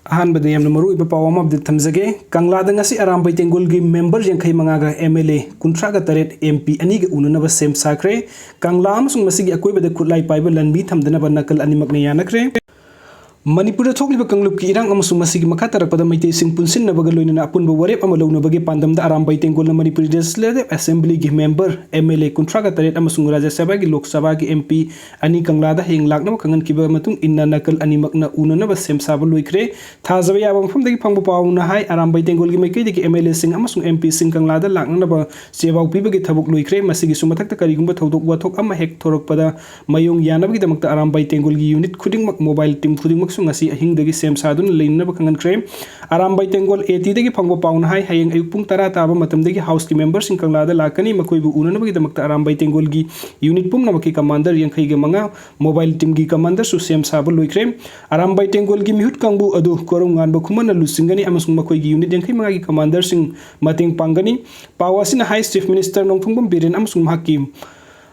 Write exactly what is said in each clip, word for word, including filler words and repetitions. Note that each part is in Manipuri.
ꯑꯍꯥꯟꯕꯗ ꯌꯥꯝꯅ ꯃꯔꯨꯑꯣꯏꯕ ꯄꯥꯎ ꯑꯃ update ꯊꯝꯖꯒꯦ꯫ ꯀꯪꯂꯥꯗ ꯉꯁꯤ ꯑꯔꯥꯝꯕꯥꯏ ꯇꯦꯡꯒꯣꯜꯒꯤ member ꯌꯥꯡꯈꯩ ꯃꯉꯥꯒ MLA ꯀꯨꯟꯊ꯭ꯔꯥꯒ ꯇꯔꯦꯠ, MP ꯑꯅꯤꯒ ꯎꯅꯅꯕ ꯁꯦꯝ ꯁꯥꯈ꯭ꯔꯦ꯫ ꯀꯪꯂꯥ ꯑꯃꯁꯨꯡ ꯃꯁꯤꯒꯤ ꯑꯀꯣꯏꯕꯗ ꯈꯨꯠꯂꯥꯏ ꯄꯥꯏꯕ ꯂꯥꯟꯃꯤ ꯊꯝꯗꯅꯕ ꯅꯥꯀꯜ ꯑꯅꯤꯃꯛꯅ ꯌꯥꯅꯈ꯭ꯔꯦ꯫ ꯃꯅꯤꯄꯨꯔꯗ ꯊꯣꯛꯂꯤꯕ ꯀꯥꯡꯂꯨꯞꯀꯤ ꯏꯔꯥꯡ ꯑꯃꯁꯨꯡ ꯃꯁꯤꯒꯤ ꯃꯈꯥ ꯇꯥꯔꯛꯄꯗ ꯃꯩꯇꯩꯁꯤꯡ ꯄꯨꯟꯁꯤꯟꯅꯕꯒ ꯂꯣꯏꯅꯅ ꯑꯄꯨꯟꯕ ꯋꯥꯔꯦꯞ ꯑꯃ ꯂꯧꯅꯕꯒꯤ ꯄꯥꯟꯗꯝꯗ Arambai ꯇꯦꯡꯒꯣꯜꯅ Manipuri Legislative Assemblyꯒꯤ member, MLA ꯀꯨꯟꯊ꯭ꯔꯥꯒ ꯇꯔꯦꯠ ꯑꯃꯁꯨꯡ ꯔꯥꯖ꯭ꯌ ꯁꯚꯥꯒꯤ, ꯂꯣꯛ ꯁꯚꯥꯒꯤ MP ꯑꯅꯤ ꯀꯪꯂꯥꯗ ꯍꯌꯦꯡ ꯂꯥꯛꯅꯕ ꯈꯪꯍꯟꯈꯤꯕ ꯃꯇꯨꯡ ꯏꯟꯅ ꯅꯥꯀꯜ ꯑꯅꯤꯃꯛꯅ ꯎꯅꯅꯕ ꯁꯦꯝ ꯁꯥꯕ ꯂꯣꯏꯈ꯭ꯔꯦ꯫ ꯊꯥꯖꯕ ꯌꯥꯕ ꯃꯐꯝꯗꯒꯤ ꯐꯪꯕ ꯄꯥꯎꯅ ꯍꯥꯏ, ꯑꯔꯥꯝꯕꯥꯏ ꯇꯦꯡꯒꯣꯜꯒꯤ ꯃꯥꯏꯀꯩꯗꯒꯤ MLAꯁꯤꯡ ꯑꯃꯁꯨꯡ MPꯁꯤꯡ ꯀꯪꯂꯥꯗ ꯂꯥꯛꯅꯅꯕ ꯆꯦ ꯄꯥꯎ ꯄꯤꯕꯒꯤ ꯊꯕꯛ ꯂꯣꯏꯈ꯭ꯔꯦ꯫ ꯃꯁꯤꯒꯤꯁꯨ ꯃꯊꯛꯇ ꯀꯔꯤꯒꯨꯝꯕ ꯊꯧꯗꯣꯛ ꯋꯥꯊꯣꯛ ꯑꯃ ꯍꯦꯛ ꯊꯣꯔꯛꯄꯗ ꯃꯥꯌꯣꯡ ꯌꯥꯅꯕꯒꯤꯗꯃꯛꯇ ꯑꯔꯥꯝꯕꯥꯏ ꯇꯦꯡꯒꯣꯜꯒꯤ unit ꯈꯨꯗꯤꯡꯃꯛ, mobile team ꯈꯨꯗꯤꯡꯃꯛꯁꯨ ꯉꯁꯤ ꯑꯍꯤꯡꯗꯒꯤ ꯁꯦꯝ ꯁꯥꯗꯨꯅ ꯂꯩꯅꯅꯕ ꯈꯪꯍꯟꯈ꯭ꯔꯦ꯫ ꯑꯔꯥꯝꯕꯥꯏ ꯇꯦꯡꯒꯣꯜ ATꯗꯒꯤ ꯐꯪꯕ ꯄꯥꯎꯅ ꯍꯥꯏ, ꯍꯌꯦꯡ ꯑꯌꯨꯛ ꯄꯨꯡ ꯇꯔꯥ ꯇꯥꯕ ꯃꯇꯝꯗꯒꯤ Houseꯀꯤ memberꯁꯤꯡ ꯀꯪꯂꯥꯗ ꯂꯥꯛꯀꯅꯤ꯫ ꯃꯈꯣꯏꯕꯨ ꯎꯅꯅꯕꯒꯤꯗꯃꯛꯇ ꯑꯔꯥꯝꯕꯥꯏ ꯇꯦꯡꯒꯣꯜꯒꯤ unit ꯄꯨꯝꯅꯃꯛꯀꯤ commander ꯌꯥꯡꯈꯩꯒ ꯃꯉꯥ, mobile teamꯒꯤ commanderꯁꯨ ꯁꯦꯝ ꯁꯥꯕ ꯂꯣꯏꯈ꯭ꯔꯦ꯫ ꯑꯔꯥꯝꯕꯥꯏ ꯇꯦꯡꯒꯣꯜꯒꯤ ꯃꯤꯍꯨꯠ ꯀꯥꯡꯕꯨ ꯑꯗꯨ ꯀꯣꯔꯧꯉꯥꯟꯕ ꯈꯨꯃꯟꯅ ꯂꯨꯆꯤꯡꯒꯅꯤ ꯑꯃꯁꯨꯡ ꯃꯈꯣꯏꯒꯤ unit ꯌꯥꯡꯈꯩ ꯃꯉꯥꯒꯤ commanderꯁꯤꯡ ꯃꯇꯦꯡ ꯄꯥꯡꯒꯅꯤ꯫ ꯄꯥꯎ ꯑꯁꯤꯅ ꯍꯥꯏ, Chief Minister ꯅꯣꯡꯊꯣꯡꯕꯝ ꯕꯤꯔꯦꯟ ꯑꯃꯁꯨꯡ ꯃꯍꯥꯛꯀꯤ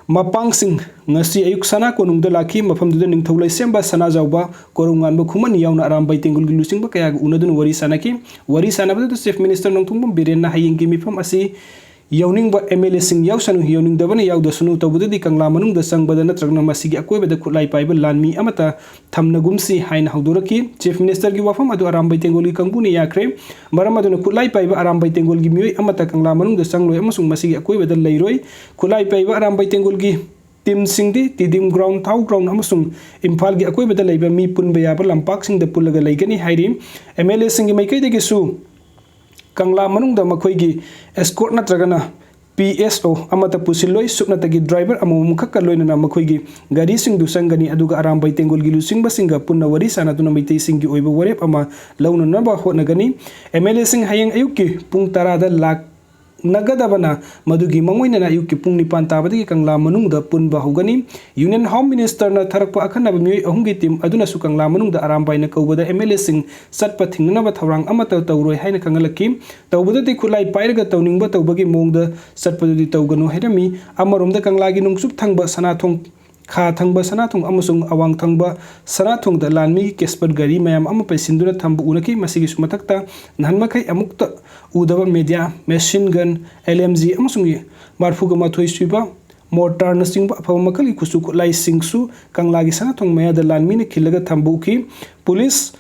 ꯃꯄꯥꯡꯁꯤꯡ ꯉꯁꯤ ꯑꯌꯨꯛ ꯁꯅꯥ ꯀꯣꯅꯨꯡꯗ ꯂꯥꯛꯈꯤ꯫ ꯃꯐꯝꯗꯨꯗ ꯅꯤꯡꯊꯧ ꯂꯩꯁꯦꯝꯕ ꯁꯅꯥꯖꯥꯎꯕ ꯀꯣꯔꯧꯉꯥꯟꯕ ꯈꯨꯃꯟ ꯌꯥꯎꯅ ꯑꯔꯥꯝꯕꯥꯏ ꯇꯦꯡꯒꯣꯜꯒꯤ ꯂꯨꯆꯤꯡꯕ ꯀꯌꯥꯒ ꯎꯅꯗꯨꯅ ꯋꯥꯔꯤ ꯁꯥꯅꯈꯤ꯫ ꯋꯥꯔꯤ ꯁꯥꯅꯕꯗꯨꯗ Chief Minister ꯅꯣꯡꯊꯣꯡꯕꯝ ꯕꯤꯔꯦꯟꯅ ꯍꯌꯦꯡꯒꯤ ꯃꯤꯐꯝ ꯑꯁꯤ ꯌꯥꯎꯅꯤꯡꯕ MLAꯁꯤꯡ ꯌꯥꯎꯁꯅꯨ, ꯌꯥꯎꯅꯤꯡꯗꯕꯅ ꯌꯥꯎꯗꯁꯅꯨ, ꯇꯧꯕꯗꯗꯤ ꯀꯪꯂꯥ ꯃꯅꯨꯡꯗ ꯆꯪꯕꯗ ꯅꯠꯇ꯭ꯔꯒꯅ ꯃꯁꯤꯒꯤ ꯑꯀꯣꯏꯕꯗ ꯈꯨꯠꯂꯥꯏ ꯄꯥꯏꯕ ꯂꯥꯟꯃꯤ ꯑꯃꯠꯇ ꯊꯝꯅꯒꯨꯝꯁꯤ ꯍꯥꯏꯅ ꯍꯧꯗꯣꯔꯛꯈꯤ꯫ Chief Ministerꯒꯤ ꯋꯥꯐꯝ ꯑꯗꯨ ꯑꯔꯥꯝꯕꯥꯏ ꯇꯦꯡꯒꯣꯜꯒꯤ ꯀꯥꯡꯕꯨꯅ ꯌꯥꯈ꯭ꯔꯦ꯫ ꯃꯔꯝ ꯑꯗꯨꯅ ꯈꯨꯠꯂꯥꯏ ꯄꯥꯏꯕ ꯑꯔꯥꯝꯕꯥꯏ ꯇꯦꯡꯒꯣꯜꯒꯤ ꯃꯤꯑꯣꯏ ꯑꯃꯠꯇ ꯀꯪꯂꯥ ꯃꯅꯨꯡꯗ ꯆꯪꯂꯣꯏ ꯑꯃꯁꯨꯡ ꯃꯁꯤꯒꯤ ꯑꯀꯣꯏꯕꯗ ꯂꯩꯔꯣꯏ꯫ ꯈꯨꯠꯂꯥꯏ ꯄꯥꯏꯕ ꯑꯔꯥꯝꯕꯥꯏ ꯇꯦꯡꯒꯣꯜꯒꯤ teamꯁꯤꯡꯗꯤ ꯇꯤꯗꯤꯝ ground, ꯊꯥꯎ ground ꯑꯃꯁꯨꯡ ꯏꯝꯐꯥꯜꯒꯤ ꯑꯀꯣꯏꯕꯗ ꯂꯩꯕ ꯃꯤ ꯄꯨꯟꯕ ꯌꯥꯕ ꯂꯝꯄꯥꯛꯁꯤꯡꯗ ꯄꯨꯜꯂꯒ ꯂꯩꯒꯅꯤ ꯍꯥꯏꯔꯤ꯫ MLAꯁꯤꯡꯒꯤ ꯃꯥꯏꯀꯩꯗꯒꯤꯁꯨ ꯀꯪꯂꯥ ꯃꯅꯨꯡꯗ ꯃꯈꯣꯏꯒꯤ escort ꯅꯠꯇ꯭ꯔꯒꯅ PSO ꯑꯃꯠꯇ ꯄꯨꯁꯤꯜꯂꯣꯏ꯫ ꯁꯨꯞꯅꯇꯒꯤ driver ꯑꯃꯃꯝ ꯈꯛꯀ ꯂꯣꯏꯅꯅ ꯃꯈꯣꯏꯒꯤ ꯒꯥꯔꯤꯁꯤꯡꯗꯨ ꯆꯪꯒꯅꯤ, ꯑꯗꯨꯒ ꯑꯔꯥꯝꯕꯥꯏ ꯇꯦꯡꯒꯣꯜꯒꯤ ꯂꯨꯆꯤꯡꯕꯁꯤꯡꯒ ꯄꯨꯟꯅ ꯋꯥꯔꯤ ꯁꯥꯅꯗꯨꯅ ꯃꯩꯇꯩꯁꯤꯡꯒꯤ ꯑꯣꯏꯕ ꯋꯥꯔꯦꯞ ꯑꯃ ꯂꯧꯅꯅꯕ ꯍꯣꯠꯅꯒꯅꯤ꯫ MLAꯁꯤꯡ ꯍꯌꯦꯡ ꯑꯌꯨꯛꯀꯤ ꯄꯨꯡ ꯇꯔꯥꯗ ꯂꯥꯛꯅꯒꯗꯕꯅ ꯃꯗꯨꯒꯤ ꯃꯥꯡꯑꯣꯏꯅꯅ ꯑꯌꯨꯛꯀꯤ ꯄꯨꯡ ꯅꯤꯄꯥꯟ ꯇꯥꯕꯗꯒꯤ ꯀꯪꯂꯥ ꯃꯅꯨꯡꯗ ꯄꯨꯟꯕ ꯍꯧꯒꯅꯤ꯫ Union Home Ministerꯅ ꯊꯥꯔꯛꯄ ꯑꯈꯟꯅꯕ ꯃꯤꯑꯣꯏ ꯑꯍꯨꯝꯒꯤ team ꯑꯗꯨꯅꯁꯨ ꯀꯪꯂꯥ ꯃꯅꯨꯡꯗ ꯑꯔꯥꯝꯕꯥꯏꯅ ꯀꯧꯕꯗ MLAꯁꯤꯡ ꯆꯠꯄ ꯊꯤꯡꯅꯅꯕ ꯊꯧꯔꯥꯡ ꯑꯃꯠꯇ ꯇꯧꯔꯣꯏ ꯍꯥꯏꯅ ꯈꯪꯍꯜꯂꯛꯈꯤ꯫ ꯇꯧꯕꯗꯗꯤ ꯈꯨꯠꯂꯥꯏ ꯄꯥꯏꯔꯒ ꯇꯧꯅꯤꯡꯕ ꯇꯧꯕꯒꯤ ꯃꯑꯣꯡꯗ ꯆꯠꯄꯗꯨꯗꯤ ꯇꯧꯒꯅꯨ ꯍꯥꯏꯔꯝꯃꯤ꯫ ꯑꯃꯔꯣꯝꯗ ꯀꯪꯂꯥꯒꯤ ꯅꯣꯡꯆꯨꯞ ꯊꯪꯕ ꯁꯅꯥꯊꯣꯡ ꯈꯥ ꯊꯪꯕ ꯁꯅꯥꯊꯣꯡ ꯑꯃꯁꯨꯡ ꯑꯋꯥꯡ ꯊꯪꯕ ꯁꯅꯥꯊꯣꯡꯗ ꯂꯥꯟꯃꯤꯒꯤ ꯀꯦꯁꯄꯔ ꯒꯥꯔꯤ ꯃꯌꯥꯝ ꯑꯃ ꯄꯩꯁꯤꯟꯗꯨꯅ ꯊꯝꯕ ꯎꯅꯈꯤ꯫ ꯃꯁꯤꯒꯤꯁꯨ ꯃꯊꯛꯇ ꯅꯍꯥꯟꯃꯈꯩ ꯑꯃꯨꯛꯇ ꯎꯗꯕ media, machine gun, L M G ꯑꯃꯁꯨꯡ ꯃꯔꯐꯨꯒ ꯃꯥꯊꯣꯏ ꯁꯨꯕ ꯃꯣꯔꯇꯥꯔꯅꯆꯤꯡꯕ ꯑꯐꯕ ꯃꯈꯜꯒꯤ ꯈꯨꯠꯁꯨ ꯈꯨꯠꯂꯥꯏꯁꯤꯡꯁꯨ ꯀꯪꯂꯥꯒꯤ ꯁꯅꯥꯊꯣꯡ ꯃꯌꯥꯗ ꯂꯥꯟꯃꯤꯅ ꯈꯤꯜꯂꯒ ꯊꯝꯕ ꯎꯈꯤ꯫ ꯄꯨꯂꯤꯁ,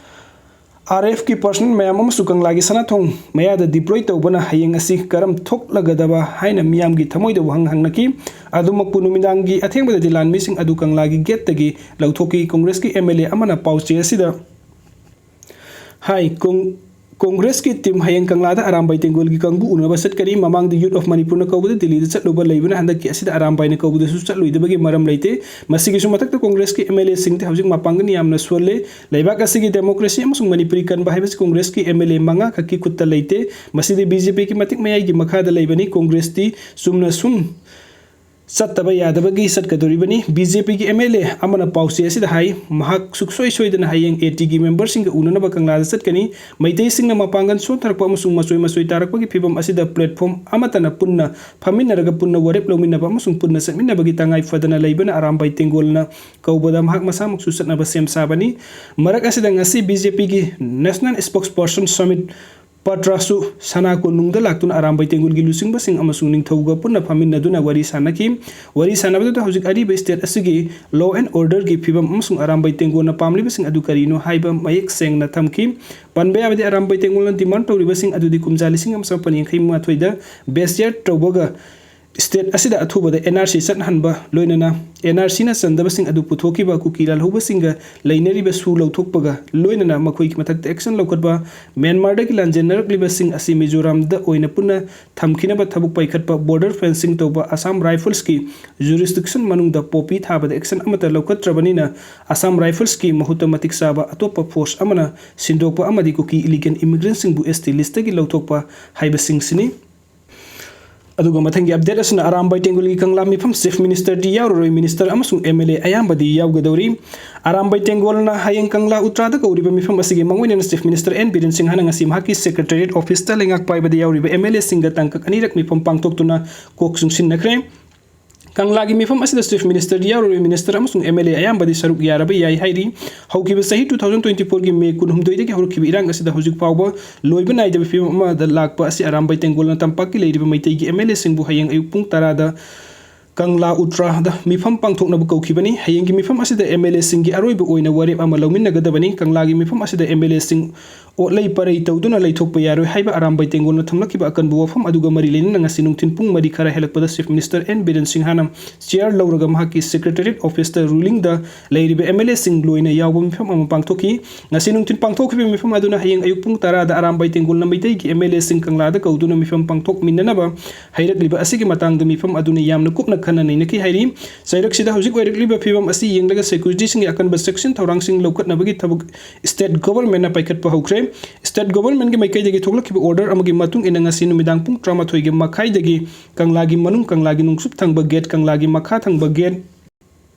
ꯑꯥꯔ ꯑꯦꯐꯀꯤ ꯄꯔꯁꯅꯦꯜ ꯃꯌꯥꯝ ꯑꯃꯁꯨ ꯀꯪꯂꯥꯒꯤ ꯁꯅꯥꯊꯣꯡ ꯃꯌꯥꯗ ꯗꯤꯄ꯭ꯂꯣꯏ ꯇꯧꯕꯅ ꯍꯌꯦꯡ ꯑꯁꯤ ꯀꯔꯝ ꯊꯣꯛꯂꯒꯗꯕ ꯍꯥꯏꯅ ꯃꯤꯌꯥꯝꯒꯤ ꯊꯃꯣꯏꯗ ꯋꯥꯍꯪ ꯍꯪꯅꯈꯤ꯫ ꯑꯗꯨꯃꯛꯄꯨ ꯅꯨꯃꯤꯗꯥꯡꯒꯤ ꯑꯊꯦꯡꯕꯗꯗꯤ ꯂꯥꯟꯃꯤꯁꯤꯡ ꯑꯗꯨ ꯀꯪꯂꯥꯒꯤ ꯒꯦꯠꯇꯒꯤ ꯂꯧꯊꯣꯛꯈꯤ꯫ ꯀꯣꯡꯒ꯭ꯔꯦꯁꯀꯤ ꯑꯦꯝ ꯑꯦꯜ ꯑꯦ ꯑꯃꯅ ꯄꯥꯎꯆꯦ ꯑꯁꯤꯗ ꯍꯥꯏ, ꯀꯣꯡ-, ꯀꯣꯡꯒ꯭ꯔꯦꯁꯀꯤ ꯇꯤꯝ ꯍꯌꯦꯡ ꯀꯪꯂꯥꯗ ꯑꯔꯥꯝꯕꯥꯏ ꯇꯦꯡꯒꯣꯜꯒꯤ ꯀꯥꯡꯕꯨ ꯎꯅꯕ ꯆꯠꯀꯅꯤ꯫ ꯃꯃꯥꯡꯗ ꯌꯨꯠ ꯑꯣꯐ ꯃꯅꯤꯄꯨꯔꯅ ꯀꯧꯕꯗ ꯗꯤꯜꯂꯤꯗ ꯆꯠꯂꯨꯕ ꯂꯩꯕꯅ ꯍꯟꯗꯛꯀꯤ ꯑꯁꯤꯗ ꯑꯔꯥꯝꯕꯥꯏꯅ ꯀꯧꯕꯗꯁꯨ ꯆꯠꯂꯣꯏꯗꯕꯒꯤ ꯃꯔꯝ ꯂꯩꯇꯦ꯫ ꯃꯁꯤꯒꯤꯁꯨ ꯃꯊꯛꯇ ꯀꯣꯡꯒ꯭ꯔꯦꯁꯀꯤ ꯑꯦꯝ ꯑꯦꯜ ꯑꯦꯁꯤꯡꯗꯤ ꯍꯧꯖꯤꯛ ꯃꯄꯥꯡꯒꯜ ꯌꯥꯝꯅ ꯁꯣꯜꯂꯦ꯫ ꯂꯩꯕꯥꯛ ꯑꯁꯤꯒꯤ ꯗꯦꯃꯣꯀ꯭ꯔꯦꯁꯤ ꯑꯃꯁꯨꯡ ꯃꯅꯤꯄꯨꯔꯤ ꯀꯟꯕ ꯍꯥꯏꯕꯁꯤ ꯀꯣꯡꯒ꯭ꯔꯦꯁꯀꯤ ꯑꯦꯝ ꯑꯦꯜ ꯑꯦ ꯃꯉꯥ ꯈꯛꯀꯤ ꯈꯨꯠꯇ ꯂꯩꯇꯦ꯫ ꯃꯁꯤꯗꯤ ꯕꯤ ꯖꯦ ꯄꯤꯒꯤ ꯃꯇꯤꯛ ꯃꯌꯥꯏꯒꯤ ꯃꯈꯥꯗ ꯂꯩꯕꯅꯤ꯫ ꯀꯣꯡꯒ꯭ꯔꯦꯁꯇꯤ ꯆꯨꯝꯅ ꯁꯨꯝ ꯆꯠꯇꯕ ꯌꯥꯗꯕꯒꯤ ꯆꯠꯀꯗꯧꯔꯤꯕꯅꯤ꯫ ꯕꯤ ꯖꯦ ꯄꯤꯒꯤ ꯑꯦꯝ ꯑꯦꯜ ꯑꯦ ꯑꯃꯅ ꯄꯥꯎꯆꯦ ꯑꯁꯤꯗ ꯍꯥꯏ, ꯃꯍꯥꯛ ꯁꯨꯛꯁꯣꯏ ꯁꯣꯏꯗꯅ ꯍꯌꯦꯡ ꯑꯦ ꯇꯤꯒꯤ ꯃꯦꯝꯕꯔꯁꯤꯡꯒ ꯎꯅꯅꯕ ꯀꯪꯂꯥꯗ ꯆꯠꯀꯅꯤ꯫ ꯃꯩꯇꯩꯁꯤꯡꯅ ꯃꯄꯥꯡꯒꯜ ꯁꯣꯟꯊꯔꯛꯄ ꯑꯃꯁꯨꯡ ꯃꯆꯣꯏ ꯃꯆꯣꯏ ꯇꯥꯔꯛꯄꯒꯤ ꯐꯤꯕꯝ ꯑꯁꯤꯗ ꯄ꯭ꯂꯦꯠꯐꯣꯝ ꯑꯃꯠꯇꯅ ꯄꯨꯟꯅ ꯐꯝꯃꯤꯟꯅꯔꯒ ꯄꯨꯟꯅ ꯋꯥꯔꯦꯞ ꯂꯧꯃꯤꯟꯅꯕ ꯑꯃꯁꯨꯡ ꯄꯨꯟꯅ ꯆꯠꯃꯤꯟꯅꯕꯒꯤ ꯇꯉꯥꯏ ꯐꯗꯅ ꯂꯩꯕꯅ ꯑꯔꯥꯝꯕꯥꯏ ꯇꯦꯡꯒꯣꯜꯅ ꯀꯧꯕꯗ ꯃꯍꯥꯛ ꯃꯁꯥꯃꯛꯁꯨ ꯆꯠꯅꯕ ꯁꯦꯝ ꯁꯥꯕꯅꯤ꯫ ꯃꯔꯛ ꯑꯁꯤꯗ ꯉꯁꯤ ꯕꯤ ꯖꯦ ꯄꯤꯒꯤ ꯅꯦꯁꯅꯦꯜ ꯁ꯭ꯄꯣꯛꯁ ꯄꯔꯁꯟ ꯁꯃꯤꯠ ꯄꯇ꯭ꯔꯥꯁꯨ ꯁꯅꯥ ꯀꯣꯅꯨꯡꯗ ꯂꯥꯛꯇꯨꯅ ꯑꯔꯥꯝꯕꯥꯏ ꯇꯦꯡꯒꯨꯜꯒꯤ ꯂꯨꯆꯤꯡꯕꯁꯤꯡ ꯑꯃꯁꯨꯡ ꯅꯤꯡꯊꯧꯒ ꯄꯨꯟꯅ ꯐꯝꯃꯤꯟꯅꯗꯨꯅ ꯋꯥꯔꯤ ꯁꯥꯟꯅꯈꯤ꯫ ꯋꯥꯔꯤ ꯁꯥꯟꯅꯕꯗꯨꯗ ꯍꯧꯖꯤꯛ ꯑꯔꯤꯕ ꯁ꯭ꯇꯦꯠ ꯑꯁꯤꯒꯤ ꯂꯣ ꯑꯦꯟ ꯑꯣꯔꯗꯔꯒꯤ ꯐꯤꯕꯝ ꯑꯃꯁꯨꯡ ꯑꯔꯥꯝꯕꯥꯏ ꯇꯦꯡꯒꯣꯜꯅ ꯄꯥꯝꯂꯤꯕꯁꯤꯡ ꯑꯗꯨ ꯀꯔꯤꯅꯣ ꯍꯥꯏꯕ ꯃꯌꯦꯛ ꯁꯦꯡꯅ ꯊꯝꯈꯤ꯫ ꯄꯟꯕ ꯌꯥꯕꯗꯤ, ꯑꯔꯥꯝꯕꯥꯏ ꯇꯦꯡꯒꯣꯜꯅ ꯗꯤꯃꯥꯟ ꯇꯧꯔꯤꯕꯁꯤꯡ ꯑꯗꯨꯗꯤ ꯀꯨꯝꯖꯥ ꯂꯤꯁꯤꯡ ꯑꯃ ꯆꯃꯥꯄꯟ ꯌꯥꯡꯈꯩ ꯃꯥꯊꯣꯏꯗ ꯕꯦꯁꯤꯌꯥꯔ ꯇꯧꯕꯒ ꯁ꯭ꯇꯦꯠ ꯑꯁꯤꯗ ꯑꯊꯨꯕꯗ ꯑꯦꯟ ꯑꯥꯔ ꯁꯤ ꯆꯠꯍꯟꯕ, ꯂꯣꯏꯅꯅ ꯑꯦꯟ ꯑꯥꯔ ꯁꯤꯅ ꯆꯟꯗꯕꯁꯤꯡ ꯑꯗꯨ ꯄꯨꯊꯣꯛꯈꯤꯕ ꯀꯨꯀꯤ ꯂꯥꯜꯍꯧꯕꯁꯤꯡꯒ ꯂꯩꯅꯔꯤꯕ ꯁꯨ ꯂꯧꯊꯣꯛꯄꯒ ꯂꯣꯏꯅꯅ ꯃꯈꯣꯏꯒꯤ ꯃꯊꯛꯇ ꯑꯦꯛꯁꯟ ꯂꯧꯈꯠꯄ, ꯃ꯭ꯌꯥꯟꯃꯥꯔꯗꯒꯤ ꯂꯥꯟꯖꯦꯟꯅꯔꯛꯂꯤꯕꯁꯤꯡ ꯑꯁꯤ ꯃꯤꯖꯣꯔꯥꯝꯗ ꯑꯣꯏꯅ ꯄꯨꯟꯅ ꯊꯝꯈꯤꯅꯕ ꯊꯕꯛ ꯄꯥꯏꯈꯠꯄ, ꯕꯣꯔꯗꯔ ꯐꯦꯟꯁꯤꯡ ꯇꯧꯕ, ꯑꯁꯥꯝ ꯔꯥꯏꯐꯜꯁꯀꯤ ꯖꯨꯔꯤꯁꯗꯤꯛꯁꯟ ꯃꯅꯨꯡꯗ ꯄꯣꯄꯤ ꯊꯥꯕꯗ ꯑꯦꯛꯁꯟ ꯑꯃꯠꯇ ꯂꯧꯈꯠꯇ꯭ꯔꯕꯅꯤꯅ ꯑꯁꯥꯝ ꯔꯥꯏꯐꯜꯁꯀꯤ ꯃꯍꯨꯠꯇ ꯃꯇꯤꯛ ꯆꯥꯕ ꯑꯇꯣꯞꯄ ꯐꯣꯔꯁ ꯑꯃꯅ ꯁꯤꯟꯗꯣꯛꯄ ꯑꯃꯗꯤ ꯀꯨꯀꯤ ꯏꯂꯤꯒꯦꯜ ꯏꯃꯤꯒ꯭ꯔꯦꯟꯁꯤꯡꯕꯨ ꯑꯦꯁ ꯇꯤ ꯂꯤꯁꯇꯒꯤ ꯂꯧꯊꯣꯛꯄ ꯍꯥꯏꯕꯁꯤꯡꯁꯤꯅꯤ꯫ ꯑꯗꯨꯒ ꯃꯊꯪꯒꯤ ꯑꯞꯗꯦꯠ ꯑꯁꯤꯅ ꯑꯔꯥꯝꯕꯥꯏ ꯇꯦꯡꯒꯣꯜꯒꯤ ꯀꯪꯂꯥ ꯃꯤꯐꯝ ꯆꯤꯐ ꯃꯤꯅꯤꯁꯇꯔꯗꯤ ꯌꯥꯎꯔꯔꯣꯏ, ꯃꯤꯅꯤꯁꯇꯔ ꯑꯃꯁꯨꯡ ꯑꯦꯝ ꯑꯦꯜ ꯑꯦ ꯑꯌꯥꯝꯕꯗꯤ ꯌꯥꯎꯒꯗꯧꯔꯤ꯫ ꯑꯔꯥꯝꯕꯥꯏ ꯇꯦꯡꯒꯣꯜꯅ ꯍꯌꯦꯡ ꯀꯪꯂꯥ ꯎꯇ꯭ꯔꯥꯗ ꯀꯧꯔꯤꯕ ꯃꯤꯐꯝ ꯑꯁꯤꯒꯤ ꯃꯥꯡꯑꯣꯏꯅꯅ ꯆꯤꯐ ꯃꯤꯅꯤꯁꯇꯔ ꯑꯦꯟ ꯕꯤꯔꯦꯟ ꯁꯤꯡꯍꯅ ꯉꯁꯤ ꯃꯍꯥꯛꯀꯤ ꯁꯦꯀ꯭ꯔꯦꯇꯦꯔꯤꯌꯦꯠ ꯑꯣꯐꯤꯁꯇ ꯂꯩꯉꯥꯛ ꯄꯥꯏꯕꯗ ꯌꯥꯎꯔꯤꯕ ꯑꯦꯝ ꯑꯦꯜ ꯑꯦꯁꯤꯡꯒ ꯇꯥꯡꯀꯛ ꯑꯅꯤꯔꯛ ꯃꯤꯐꯝ ꯄꯥꯡꯊꯣꯛꯇꯨꯅ ꯀꯣꯛ ꯆꯨꯡꯁꯤꯟꯅꯈ꯭ꯔꯦ꯫ ꯀꯪꯂꯥꯒꯤ ꯃꯤꯐꯝ ꯑꯁꯤꯗ Chief Minister ꯗꯤ ꯌꯥꯎꯔꯔꯣꯏ, Minister ꯑꯃꯁꯨꯡ M L A ꯑꯌꯥꯝꯕꯗꯤ ꯁꯔꯨꯛ ꯌꯥꯔꯕ ꯌꯥꯏ ꯍꯥꯏꯔꯤ꯫ ꯍꯧꯈꯤꯕ ꯆꯍꯤ two thousand twenty four ꯒꯤ May ꯀꯨꯟꯍꯨꯝꯗꯣꯏꯗꯒꯤ ꯍꯧꯔꯛꯈꯤꯕ ꯏꯔꯥꯡ ꯑꯁꯤꯗ ꯍꯧꯖꯤꯛ ꯐꯥꯎꯕ ꯂꯣꯏꯕ ꯅꯥꯏꯗꯕ ꯐꯤꯕꯝ ꯑꯃꯗ ꯂꯥꯛꯄ ꯑꯁꯤ ꯑꯔꯥꯝꯕꯥꯏ ꯇꯦꯡꯒꯣꯜꯅ ꯇꯝꯄꯥꯛꯀꯤ ꯂꯩꯔꯤꯕ ꯃꯩꯇꯩꯒꯤ M L A ꯁꯤꯡꯕꯨ ꯍꯌꯦꯡ ꯑꯌꯨꯛ ꯄꯨꯡ ꯇꯔꯥꯗ ꯀꯪꯂꯥ ꯎꯇ꯭ꯔꯥꯗ ꯃꯤꯐꯝ ꯄꯥꯡꯊꯣꯛꯅꯕ ꯀꯧꯈꯤꯕꯅꯤ꯫ ꯍꯌꯦꯡꯒꯤ ꯃꯤꯐꯝ ꯑꯁꯤꯗ M L A ꯁꯤꯡꯒꯤ ꯑꯔꯣꯏꯕ ꯑꯣꯏꯅ ꯋꯥꯔꯦꯞ ꯑꯃ ꯂꯧꯃꯤꯟꯅꯒꯗꯕꯅꯤ꯫ ꯀꯪꯂꯥꯒꯤ ꯃꯤꯐꯝ ꯑꯁꯤꯗ M L A ꯁꯤꯡ ꯑꯣꯠꯂꯩ ꯄꯔꯩ ꯇꯧꯗꯨꯅ ꯂꯩꯊꯣꯛꯄ ꯌꯥꯔꯣꯏ ꯍꯥꯏꯕ ꯑꯔꯥꯝꯕꯥꯏ ꯇꯦꯡꯒꯣꯜꯅ ꯊꯝꯂꯛꯈꯤꯕ ꯑꯀꯟꯕ ꯋꯥꯐꯝ ꯑꯗꯨꯒ ꯃꯔꯤ ꯂꯩꯅꯅ ꯉꯁꯤ ꯅꯨꯡꯊꯤꯜ ꯄꯨꯡ ꯃꯔꯤ ꯈꯔ ꯍꯦꯜꯂꯛꯄꯗ Chief Minister N ꯕꯤꯔꯦꯟ ꯁꯤꯡꯍꯅ chair ꯂꯧꯔꯒ ꯃꯍꯥꯛꯀꯤ Secretariat Office ꯇ ruling ꯗ ꯂꯩꯔꯤꯕ M L A ꯁꯤꯡ ꯂꯣꯏꯅ ꯌꯥꯎꯕ ꯃꯤꯐꯝ ꯑꯃ ꯄꯥꯡꯊꯣꯛꯈꯤ꯫ ꯉꯁꯤ ꯅꯨꯡꯊꯤꯜ ꯄꯥꯡꯊꯣꯛꯈꯤꯕ ꯃꯤꯐꯝ ꯑꯗꯨꯅ ꯍꯌꯦꯡ ꯑꯌꯨꯛ ꯄꯨꯡ ꯇꯔꯥꯗ ꯑꯔꯥꯝꯕꯥꯏ ꯇꯦꯡꯒꯣꯜꯅ ꯃꯩꯇꯩꯒꯤ M L A ꯁꯤꯡ ꯀꯪꯂꯥꯗ ꯀꯧꯗꯨꯅ ꯃꯤꯐꯝ ꯄꯥꯡꯊꯣꯛꯃꯤꯟꯅꯅꯕ ꯍꯩꯔꯛꯂꯤꯕ ꯑꯁꯤꯒꯤ ꯃꯇꯥꯡꯗ ꯃꯤꯐꯝ ꯑꯗꯨꯅ ꯌꯥꯝꯅ ꯀꯨꯞꯅ ꯈꯟꯅ ꯅꯩꯅꯈꯤ ꯍꯥꯏꯔꯤ꯫ ꯆꯩꯔꯛꯁꯤꯗ ꯍꯧꯖꯤꯛ ꯑꯣꯏꯔꯛꯂꯤꯕ ꯐꯤꯕꯝ ꯑꯁꯤ ꯌꯦꯡꯂꯒ security ꯁꯤꯡꯒꯤ ꯑꯀꯟꯕ ꯆꯦꯛꯁꯤꯟ ꯊꯧꯔꯥꯡꯁꯤꯡ ꯂꯧꯈꯠꯅꯕꯒꯤ ꯊꯕꯛ state government ꯅ ꯄꯥꯏꯈꯠꯄ ꯍꯧꯈ꯭ꯔꯦ꯫ State government ꯀꯤ ꯃꯥꯏꯀꯩꯗꯒꯤ ꯊꯣꯛꯂꯛꯈꯤꯕ order ꯑꯃꯒꯤ ꯃꯇꯨꯡ ꯏꯟꯅ ꯉꯁꯤ ꯅꯨꯃꯤꯗꯥꯡ ꯄꯨꯡ ꯇꯔꯥꯃꯥꯊꯣꯏꯒꯤ ꯃꯈꯥꯏꯗꯒꯤ ꯀꯪꯂꯥꯒꯤ ꯃꯅꯨꯡ, ꯀꯪꯂꯥꯒꯤ ꯅꯣꯡꯆꯨꯞ ꯊꯪꯕ gate, ꯀꯪꯂꯥꯒꯤ ꯃꯈꯥ ꯊꯪꯕ gate,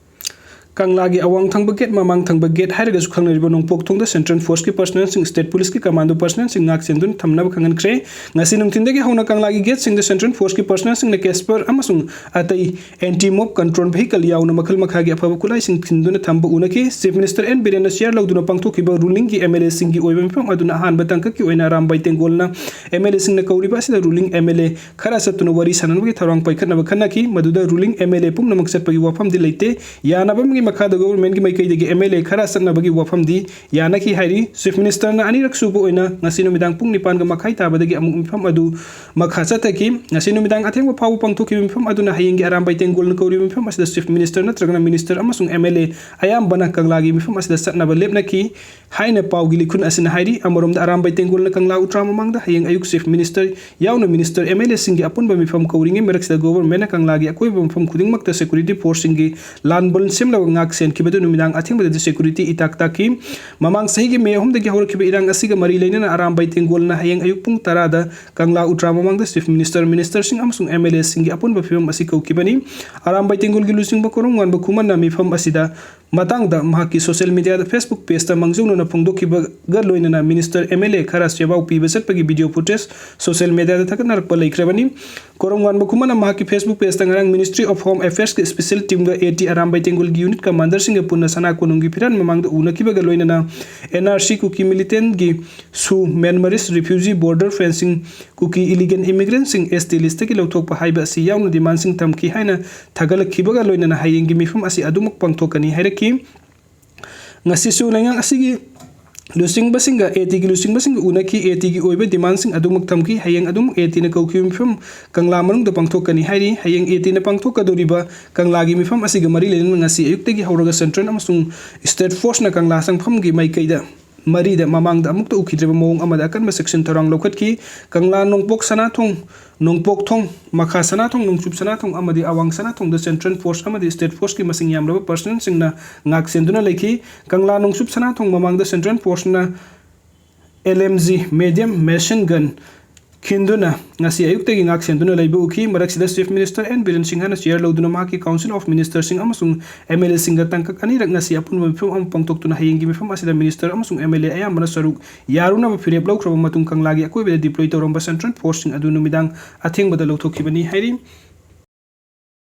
ꯀꯪꯂꯥꯒꯤ ꯑꯋꯥꯡ ꯊꯪꯕ gate, ꯃꯃꯥꯡ ꯊꯪꯕ gate ꯍꯥꯏꯔꯒꯁꯨ ꯈꯪꯅꯔꯤꯕ ꯅꯣꯡꯄꯣꯛ ꯊꯣꯡꯗ Central Force ꯀꯤ personnel ꯁꯤꯡ, State Police ꯀꯤ commando personnel ꯁꯤꯡ ꯉꯥꯛ ꯁꯦꯟꯗꯨꯅ ꯊꯝꯅꯕ ꯈꯪꯍꯟꯈ꯭ꯔꯦ꯫ ꯉꯁꯤ ꯅꯨꯡꯊꯤꯜꯗꯒꯤ ꯍꯧꯅ ꯀꯪꯂꯥꯒꯤ gate ꯁꯤꯡꯗ Central Force ꯀꯤ personnel ꯁꯤꯡꯅ casper ꯑꯃꯁꯨꯡ ꯑꯇꯩ anti mob control vehicle ꯌꯥꯎꯅ ꯃꯈꯜ ꯃꯈꯥꯒꯤ ꯑꯐꯕ ꯈꯨꯠꯂꯥꯏꯁꯤꯡ ꯊꯤꯟꯗꯨꯅ ꯊꯝꯕ ꯎꯅꯈꯤ꯫ Chief Minister N ꯕꯤꯔꯦꯟꯅ chair ꯂꯧꯗꯨꯅ ꯄꯥꯡꯊꯣꯛꯈꯤꯕ ruling ꯒꯤ M L A ꯁꯤꯡꯒꯤ ꯑꯣꯏꯕ ꯃꯤꯐꯝ ꯑꯗꯨꯅ ꯑꯍꯥꯟꯕ ꯇꯥꯡꯀꯛꯀꯤ ꯑꯣꯏꯅ ꯑꯔꯥꯝꯕꯥꯏ ꯇꯦꯡꯒꯣꯜꯅ M L A ꯁꯤꯡꯅ ꯀꯧꯔꯤꯕ ꯑꯁꯤꯗ ruling M L A ꯈꯔ ꯆꯠꯇꯨꯅ ꯋꯥꯔꯤ ꯁꯥꯟꯅꯅꯕꯒꯤ ꯊꯧꯔꯥꯡ ꯄꯥꯏꯈꯠꯅꯕ ꯈꯟꯅꯈꯤ꯫ ꯃꯗꯨꯗ ruling M L A ꯄꯨꯝꯅꯃꯛ ꯆꯠꯄꯒꯤ ꯋꯥꯐꯝꯗꯤ ꯂꯩꯇꯦ꯫ ꯌꯥꯅꯕ ꯑꯃꯒꯤ ꯃꯈꯥꯗ government ꯀꯤ ꯃꯥꯏꯀꯩꯗꯒꯤ M L A ꯈꯔ ꯆꯠꯅꯕꯒꯤ ꯋꯥꯐꯝꯗꯤ ꯌꯥꯅꯈꯤ ꯍꯥꯏꯔꯤ꯫ Chief Minister ꯅ ꯑꯅꯤꯔꯛ ꯁꯨꯕ ꯑꯣꯏꯅ ꯉꯁꯤ ꯅꯨꯃꯤꯗꯥꯡ ꯄꯨꯡ ꯅꯤꯄꯥꯟꯒ ꯃꯈꯥꯏ ꯇꯥꯕꯗꯒꯤ ꯑꯃꯨꯛ ꯃꯤꯐꯝ ꯑꯗꯨ ꯃꯈꯥ ꯆꯠꯊꯈꯤ꯫ ꯉꯁꯤ ꯅꯨꯃꯤꯗꯥꯡ ꯑꯊꯦꯡꯕ ꯐꯥꯎꯕ ꯄꯥꯡꯊꯣꯛꯈꯤꯕ ꯃꯤꯐꯝ ꯑꯗꯨꯅ ꯍꯌꯦꯡꯒꯤ ꯑꯔꯥꯝꯕꯥꯏ ꯇꯦꯡꯒꯣꯜꯅ ꯀꯧꯔꯤꯕ ꯃꯤꯐꯝ ꯑꯁꯤꯗ Chief Minister ꯅꯠꯇ꯭ꯔꯒꯅ Minister ꯑꯃꯁꯨꯡ M L A ꯑꯌꯥꯝꯕꯅ ꯀꯪꯂꯥꯒꯤ ꯃꯤꯐꯝ ꯑꯁꯤꯗ ꯆꯠꯅꯕ ꯂꯦꯞꯅꯈꯤ ꯍꯥꯏꯅ ꯄꯥꯎꯒꯤ ꯂꯤꯈꯨꯟ ꯑꯁꯤꯅ ꯍꯥꯏꯔꯤ꯫ ꯑꯃꯔꯣꯝꯗ ꯑꯔꯥꯝꯕꯥꯏ ꯇꯦꯡꯒꯣꯜꯅ ꯀꯪꯂꯥ ꯎꯇ꯭ꯔꯥ ꯃꯃꯥꯡꯗ ꯍꯌꯦꯡ ꯑꯌꯨꯛ Chief Minister ꯌꯥꯎꯅ Minister, M L A ꯁꯤꯡꯒꯤ ꯑꯄꯨꯟꯕ ꯃꯤꯐꯝ ꯀꯧꯔꯤꯉꯩ ꯃꯔꯛꯁꯤꯗ government ꯅ ꯀꯪꯂꯥꯒꯤ ꯑꯀꯣꯏꯕ ꯃꯐꯝ ꯈꯨꯗꯤꯡꯃꯛꯇ security force ꯁꯤꯡꯒꯤ ꯂꯥꯟꯕꯟ ꯁꯦꯝꯂꯕ ꯉꯥꯛ ꯁꯦꯟꯈꯤꯕꯗꯨ ꯅꯨꯃꯤꯗꯥꯡ ꯑꯊꯦꯡꯕꯗꯗꯤ security ꯏꯇꯥꯛ ꯇꯥꯛꯈꯤ꯫ ꯃꯃꯥꯡ ꯆꯍꯤꯒꯤ ꯃꯦ ꯑꯍꯨꯝꯗꯒꯤ ꯍꯧꯔꯛꯈꯤꯕ ꯏꯔꯥꯡ ꯑꯁꯤꯒ ꯃꯔꯤ ꯂꯩꯅꯅ ꯑꯔꯥꯝꯕꯥꯏ ꯇꯦꯡꯒꯣꯜꯅ ꯍꯌꯦꯡ ꯑꯌꯨꯛ ꯄꯨꯡ ꯇꯔꯥꯗ ꯀꯪꯂꯥ ꯎꯇ꯭ꯔꯥ ꯃꯃꯥꯡꯗ Chief Minister, Ministerꯁꯤꯡ ꯑꯃꯁꯨꯡ MLAꯁꯤꯡꯒꯤ ꯑꯄꯨꯟꯕ ꯐꯤꯕꯝ ꯑꯁꯤ ꯀꯧꯈꯤꯕꯅꯤ꯫ ꯑꯔꯥꯝꯕꯥꯏ ꯇꯦꯡꯒꯣꯜꯒꯤ ꯂꯨꯆꯤꯡꯕ ꯀꯣꯔꯝꯉꯥꯟꯕ ꯈꯨꯃꯟꯅ ꯃꯤꯐꯝ ꯑꯁꯤꯗ ꯃꯇꯥꯡꯗ ꯃꯍꯥꯛꯀꯤ social mediaꯗ, Facebook pageꯇ ꯃꯥꯡꯖꯧꯅꯅ ꯐꯣꯡꯗꯣꯛꯈꯤꯕꯒ ꯂꯣꯏꯅꯅ Minister, MLA ꯈꯔ ꯁꯦꯕꯥꯎ ꯄꯤꯕ ꯆꯠꯄꯒꯤ video footage social mediaꯗ ꯊꯥꯒꯠꯅꯔꯛꯄ ꯂꯩꯈ꯭ꯔꯕꯅꯤ꯫ ꯀꯣꯔꯝꯉꯥꯟꯕ ꯈꯨꯃꯟꯅ ꯃꯍꯥꯛꯀꯤ Facebook pageꯇ ꯉꯔꯥꯡ Ministry of Home Affairsꯀꯤ special teamꯒ AT Arambai ꯇꯦꯡꯒꯣꯜꯒꯤ unit commanderꯁꯤꯡꯒ ꯄꯨꯟꯅ ꯁꯅꯥ ꯀꯣꯅꯨꯡꯒꯤ ꯐꯤꯔꯥꯟ ꯃꯃꯥꯡꯗ ꯎꯅꯈꯤꯕꯒ ꯂꯣꯏꯅꯅ NRC, ꯀꯨꯀꯤ militantꯒꯤ ꯁꯨ, Myanmarese refugee, border fencing, ꯀꯨꯀꯤ illegal immigrantꯁꯤꯡ ST listꯇꯒꯤ ꯂꯧꯊꯣꯛꯄ ꯍꯥꯏꯕ ꯑꯁꯤ ꯌꯥꯎꯅ demandꯁꯤꯡ ꯊꯝꯈꯤ ꯍꯥꯏꯅ ꯊꯥꯒꯠꯂꯛꯈꯤꯕꯒ ꯂꯣꯏꯅꯅ ꯍꯌꯦꯡꯒꯤ ꯃꯤꯐꯝ ꯑꯁꯤ ꯑꯗꯨꯃꯛ ꯄꯥꯡꯊꯣꯛꯀꯅꯤ ꯍꯥꯏꯔꯛꯈꯤ꯫ ꯉꯁꯤꯁꯨ ꯂꯩꯉꯥꯛ ꯑꯁꯤꯒꯤ ꯂꯨꯆꯤꯡꯕꯁꯤꯡꯒ, ATꯒꯤ ꯂꯨꯆꯤꯡꯕꯁꯤꯡꯒ ꯎꯅꯈꯤ꯫ ATꯒꯤ ꯑꯣꯏꯕ demandꯁꯤꯡ ꯑꯗꯨꯃꯛ ꯊꯝꯈꯤ꯫ ꯍꯌꯦꯡ ꯑꯗꯨꯝ ATꯅ ꯀꯧꯈꯤꯕ ꯃꯤꯐꯝ ꯀꯪꯂꯥ ꯃꯅꯨꯡꯗ ꯄꯥꯡꯊꯣꯛꯀꯅꯤ ꯍꯥꯏꯔꯤ꯫ ꯍꯌꯦꯡ ATꯅ ꯄꯥꯡꯊꯣꯛꯀꯗꯧꯔꯤꯕ ꯀꯪꯂꯥꯒꯤ ꯃꯤꯐꯝ ꯑꯁꯤꯒ ꯃꯔꯤ ꯂꯩꯅꯅ ꯉꯁꯤ ꯑꯌꯨꯛꯇꯒꯤ ꯍꯧꯔꯒ central ꯑꯃꯁꯨꯡ state forceꯅ ꯀꯪꯂꯥ ꯆꯪꯐꯝꯒꯤ ꯃꯥꯏꯀꯩꯗ ꯃꯔꯤꯗ ꯃꯃꯥꯡꯗ ꯑꯃꯨꯛꯇ ꯎꯈꯤꯗ꯭ꯔꯤꯕ ꯃꯑꯣꯡ ꯑꯃꯗ ꯑꯀꯟꯕ ꯆꯦꯛꯁꯤꯟ ꯊꯧꯔꯥꯡ ꯂꯧꯈꯠꯈꯤ꯫ ꯀꯪꯂꯥ ꯅꯣꯡꯄꯣꯛ ꯁꯅꯥꯊꯣꯡ, ꯅꯣꯡꯄꯣꯛꯊꯣꯡ, ꯃꯈꯥ ꯁꯅꯥꯊꯣꯡ, ꯅꯣꯡꯆꯨꯞ ꯁꯅꯥꯊꯣꯡ ꯑꯃꯗꯤ ꯑꯋꯥꯡ ꯁꯅꯥꯊꯣꯡꯗ central force ꯑꯃꯗꯤ state forceꯀꯤ ꯃꯁꯤꯡ ꯌꯥꯝꯂꯕ personnelꯁꯤꯡꯅ ꯉꯥꯛ ꯁꯦꯟꯗꯨꯅ ꯂꯩꯈꯤ꯫ ꯀꯪꯂꯥ ꯅꯣꯡꯆꯨꯞ ꯁꯅꯥꯊꯣꯡ ꯃꯃꯥꯡꯗ central forceꯅ LMG, medium machine gun, ꯈꯤꯟꯗꯨꯅ ꯉꯁꯤ ꯑꯌꯨꯛꯇꯒꯤ ꯉꯥꯛ ꯁꯦꯟꯗꯨꯅ ꯂꯩꯕ ꯎꯈꯤ꯫ ꯃꯔꯛꯁꯤꯗ Chief Minister N ꯕꯤꯔꯦꯟ ꯁꯤꯡꯍꯅ chair ꯂꯧꯗꯨꯅ ꯃꯍꯥꯛꯀꯤ Council of Ministerꯁꯤꯡ ꯑꯃꯁꯨꯡ MLAꯁꯤꯡꯒ ꯇꯥꯡꯀꯛ ꯑꯅꯤꯔꯛ ꯉꯁꯤ ꯑꯄꯨꯟꯕ ꯃꯤꯐꯝ ꯑꯃ ꯄꯥꯡꯊꯣꯛꯇꯨꯅ ꯍꯌꯦꯡꯒꯤ ꯃꯤꯐꯝ ꯑꯁꯤꯗ Minister ꯑꯃꯁꯨꯡ MLA ꯑꯌꯥꯝꯕꯅ ꯁꯔꯨꯛ ꯌꯥꯔꯨꯅꯕ ꯐꯤꯔꯦꯞ ꯂꯧꯈ꯭ꯔꯕ ꯃꯇꯨꯡ ꯀꯪꯂꯥꯒꯤ ꯑꯀꯣꯏꯕꯗ deploy ꯇꯧꯔꯝꯕ central forceꯁꯤꯡ ꯑꯗꯨ ꯅꯨꯃꯤꯗꯥꯡ ꯑꯊꯦꯡꯕꯗ ꯂꯧꯊꯣꯛꯈꯤꯕꯅꯤ ꯍꯥꯏꯔꯤ꯫